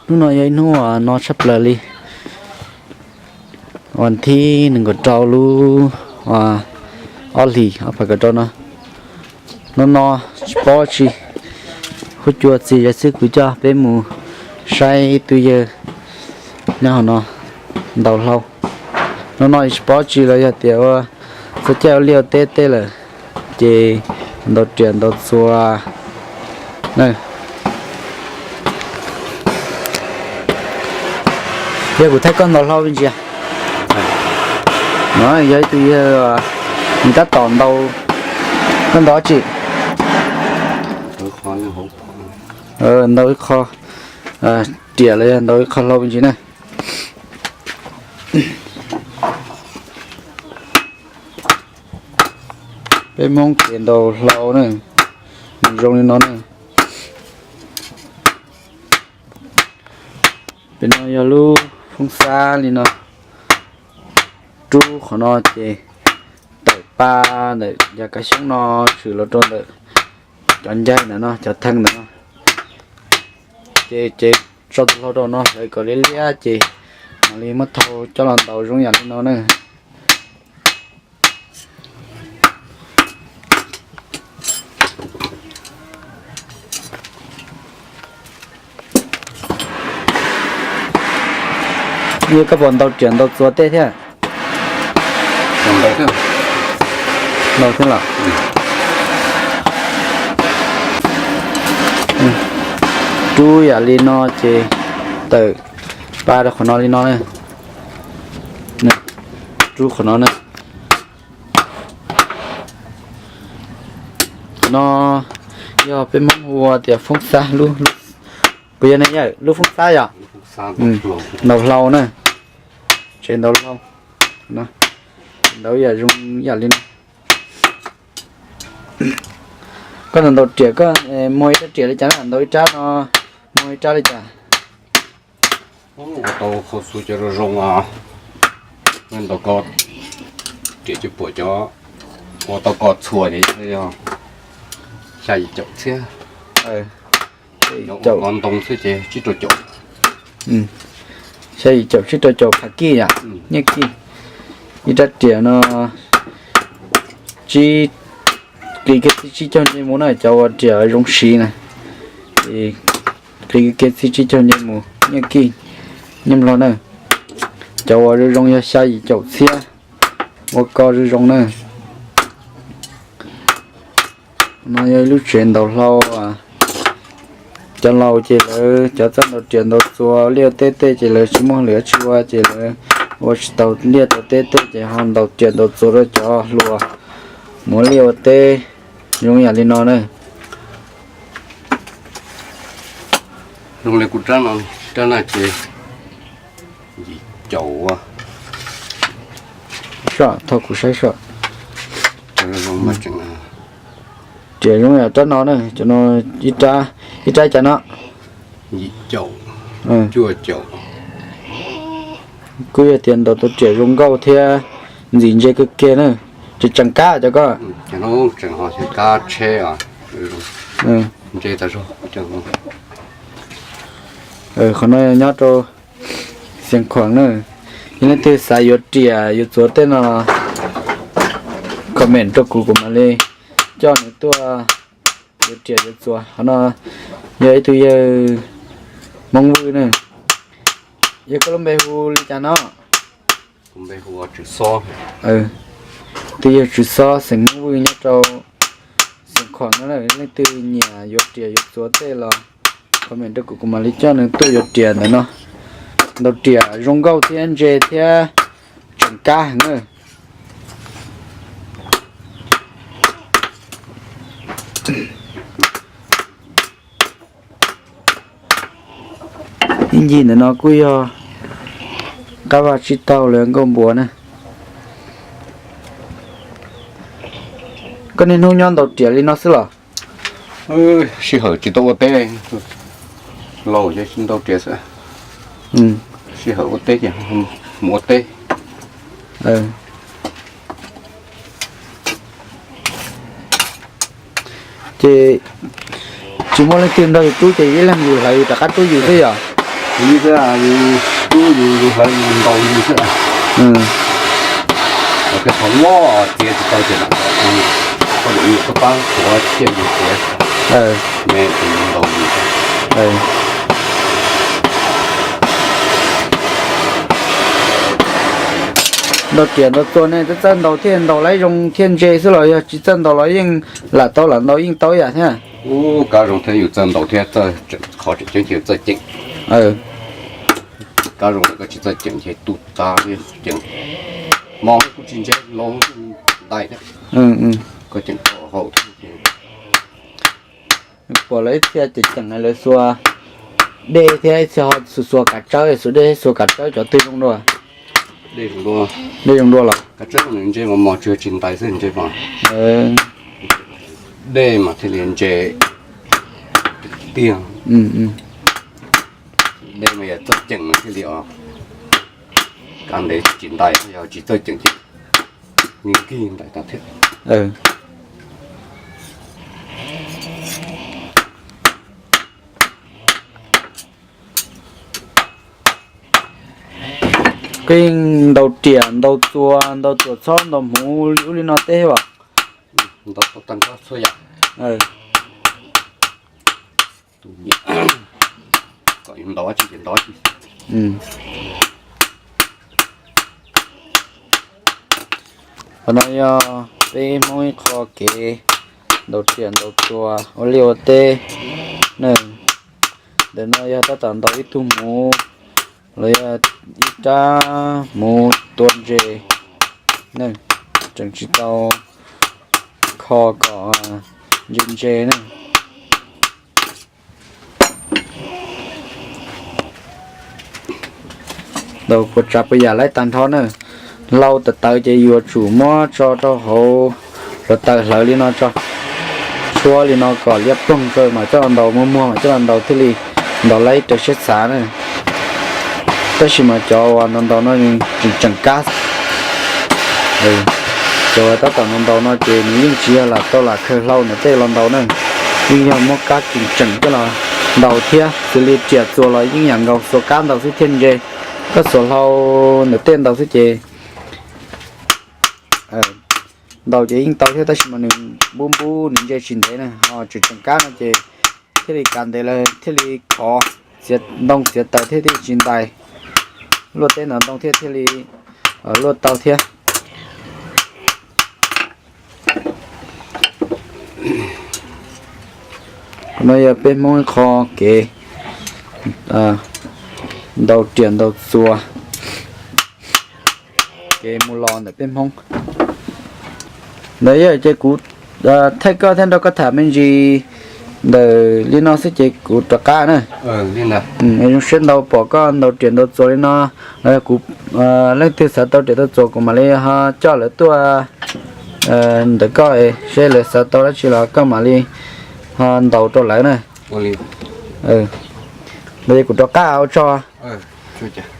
Hnub no yog ib hnub uas no tshaj plaws li, vas thib nees nkaum rau lub ob hlis ob phav kaum rau no. No no tsis paub tsi, huab cua txiv zam xwb kuv coj peb mus saib tus yawg nyob hauv no ntaus hlau. No no tsis paub tsi los yog tias ua txog caij ua liaj ua teb tej lawm ces ntaus riam ntaus txuas na. Yog kuv thaij koj ntaus hlau me ntsis. No yog ib tug yawg nws tab tom ntaus, koj ntaus tsi? Ntaus ib qho riam los yog ntaus ib qho hlau me ntsis na. Peb Hmoob kev ntaus hlau na, nws zoo li no na. Pem no yog lub foob xab li no, rub qhov no ces tawm pa ntawm yav kav xyoob no tshwm los rau ntawm cov ncaig ntawm no, cov thee ntawm no, ces ces tso tus hlau rau no hlawv kom liab liab ces mam li muab thau coj los ntaus zoo yam li no na. Yog koj puas ntaus riam ntaus txuas tej thiab? Ntaus thiab los? Rub yam li no ces tawm pa rau qhov no li no na. Rub qhov no na. Qhov no yog peb Hmoob hu ua tias foob xab lub, puas yog ne yawm, lub foob xab yom? Ntaus hlau na, tsev ntaus hlau, ntaus yam zoo yam li no. Koj ntaus riam koj muag ib rab riam li cas na, ntaus ib rab no muag ib rab li cas? Ua tau qhov xu cov zoo zoo, ntaus ko riam cov puam cov, ua tau ko txhua ces yog xya yim caum txhiab. Ua ko ntoo xwb ces tsib rau caum. Xya yim caum tsib rau caum phav kij yom, nyiaj kij. Ib rab riam no tsib, qiv kiag txij tsib caug nce mus na, cov uas riam zoo siv na, qiv kiag txij tsib caug nce mus nyiaj kij, nyiaj nplog na. Cov uas zoo zoo yog xya yim caum txhiab, ua ko zoo zoo na. No yog ib lub tsev ntaus hlau. Cov laus ces lawv cov txawj ntaus riam ntaus txuas liaj ua teb tej ces lawv tsis muaj lwm tsis ua ces lawv ua tsis tau liaj tau teb tej ces ho ntaus riam ntaus txuas rau cov hluas mus ua liaj ua teb zoo yam li no na. Zoo li kuv rab no, rab no ces yim caum, soj, thov kuv saib soj. Riam zoo yam rab no na, cov no ib rab, ib rab cas no? Yim caum, cuaj caum. Kuj yog tias ntaus tau riam zoo nkauj thiab ntxim ntse kawg kiag na. Tseem tseem kab cov ko. Tseem kab tsheb, ntse tas zog. Qhov no nyob rau Xeev Khuam na. Yog leej twg xav yuav riam yuav txuas tej no comment rau kuv, kuv mam li coj nws tuaj yuav riam yuav txuas. Qhov no yog ib tug yawg Hmoob Vwj na. Yog koj lub npe hu li cas no? Tus yawg Tswv Xob xeem Hmoob Vwj nyob rau Xeev Khuam no na. Leej twg nyiam yuav riam yuav txuas tej los comment rau kuv, kuv mam li coj nws tuaj yuav riam ntawm no. Ntaus riam zoo nkauj thiab ntse thiab tseem kab heev na. Ib ncig ntawm no kuj yog qab vaj tsib taug lawv nkauj npua na. Koj niaj hnub nyob ntaus riam li no xwb los? Sij hawm tsis tau ua teb, laus ces ntaus riam xwb. Sij hawm ua teb ces mus ua teb. Ces tsis muaj leej twg nrog yus rub ces ib leeg yus hlawv yus rov qab rub yus xwb yom? Yus xwb, yus tub yus, yus hlawv yus ntaus yus xwb. Qhov loj txiav tsis tau ces lam, koj pab tuav thiaj yus txiav, me ces yus ntaus yus. Ntaus riam ntaus txuas ne, txawj ntaus thiaj ntaus laib zoo thiaj ntse xwb los yog tsis txawj ntaus los yeej lam tau, lam ntaus yeej tau ib yam thiab? Ub, kab zoo thiab, yus txawj ntaus thiab txawj, qhov tseem ceeb ces yus txawj ceem. Kab zoo lawm, koj tsis txawj ceem ces tu tas li, ceem hmo kuj tsis ntse, los ntais thiab. Koj ceem hauv thiab ces pom lawv ib txhia ces ceem lawv xuas dej thiab ib txhia ho xuas xuas kav tsawb, xuas dej xuas kav tsawb cov twg zoo dua? Dej zoo dua los? Kav tsawb nws ntse mos mos, tsuas yog tsis ntais xwb ntse mos. Dej mas thiaj li ntse tiag. Dej mas yog txawj ceem mas thiaj li os. Kav ntev tsis ntais, yog tsis txawj ceem ces me nkig ntais tas thiab. Koj yeej ntaus riam ntaus txuas, ntaus txuas txhob ntaus hmuv li ub li no teb as? Ntaus tau tag nrho txhua yam. Kom yus ntaus tsis ces ntaus tsis. Qhov no yog peb Hmoob ib qho kev ntaus riam ntaus txuas ua liaj ua teb ne. Ntawm no yog tab tom ntaus ib tug hmuv los yog ib rab hmuv tua ntses ne, tseem tsis tau kho kom ntse ntse ne. Ntaus puas tsav puas yam laib tag nrho na. Hlau tawv tawv ces yuav tsum muab tso rau hauv hluav taws hlawv li no tso. Tshuab li no kom liab ploog rau mas coj los ntaus, muag muag mas coj los ntaus thiaj li ntaus laib raws siab xav na. Tab sis mas cov uas ntaus ntaus no tseem tseem kab. Cov uas tab tom ntaus ntaus no ces nws yeej tsis yog lam tau lam khaws hlau ntawm tej los ntaus na, yeej yog muab kab tseem tseem coj los ntaus thiab. Xws li riam txuas los yeej yam nkaus, xuas kab ntaus xwb thiaj ntse. Koj xuas hlau ntawm tej ntaus xwb ces ntaus ces yeej tau thiab, tab sis mas nws npub npub nws ntse tsis ntev na. Ho tseem tseem kab no ces thiaj li kav ntev lawm thiaj li khov, ntoo txiav taws thiaj li tsis ntais, luaj teb ntawm ntoo thiaj thiaj li luaj tau thiab. Qhov no yog peb Hmoob ib qho kev ntaus riam ntaus txuas, kev mus los ntawm peb Hmoob. Ntawd yog ces kuv thaij koj thiab nrog koj tham me ntsis ntawm li no xwb ces kuv rov qab na. Zoo siab ntau pom koj ntaus riam ntaus txuas li no. Kuv, leej twg xav tau riam tau txuas kuv mam li ho coj lawv tuaj ntawm koj, seb lawv xav tau dab tsi los koj mam li ho ntaus rau lawv na. Ntawd kuv rov qab ua tsaug.